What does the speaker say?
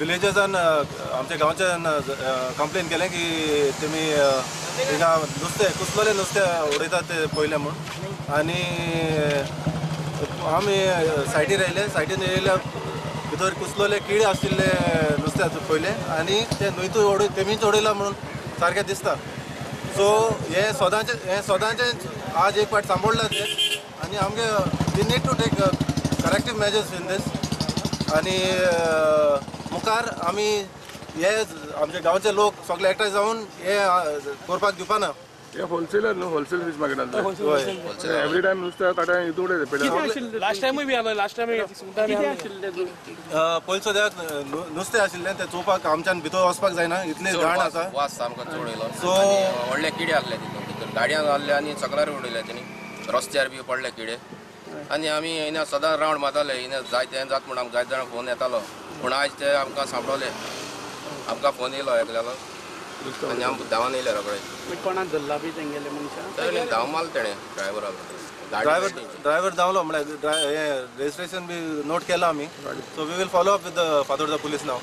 विलेजर्सान आमच्या गांवच्यान कंप्लेन केलें की तुमी हिंगा नुस्तें कुसलोलें नुस्तें उडयतात ते पयलें म्हूण. आनी आमी सायडीर येयले, सायडीन येयल्या भितर कुसलोले किडे आशिल्ले नुस्तें पयलें आनी ते न्हंयतूय उडय तेमीच उडयलां म्हणून सारकें दिसता. सो हें सदांचें आज एक फावट सांबोळ्ळां तें आनी आमगे we need to take corrective measures in this. आनी मुखार आमी हे आमचे गांवचे लोक सगळे एकठांय जावन हे करपाक दिवपाना. हे होलसेलर न्हू, होलसेल फीश मार्केटांतले एवरी टायम नुस्तें काटा हितून उडयता. लास्ट टायमूय बी आलो, लास्ट टायम पयलीं सद्याक नुस्तें आशिल्लें तें चोवपाक आमच्यान भितर वचपाक जायना, इतलें घाण आसा, वास सामको चड येयलो. सो व्हडले किडे आहले तितून भितर, गाडयांक आहले आनी सकलार उडयले तेणी, रस्त्यार बी पडले किडे. आनी आमी हिंगा सदां रावंड मारताले, हिंगा जाय तें जात म्हूण आमकां जायते जाणां फोन येतालो, पूण आयज ते आमकां सांपडले, आमकां फोन येयलो एकल्यालो आनी आमकां धांवन येयले रोखडे. कोणाक धरला बी तेंगेले मनशां? धांव मारलो तेणें ड्रायव्हराक, ड्रायव्हर धांवलो म्हळ्यार हें रजिस्ट्रेशन बी नोट केलां आमी. So we will follow up with the Fatorda police now.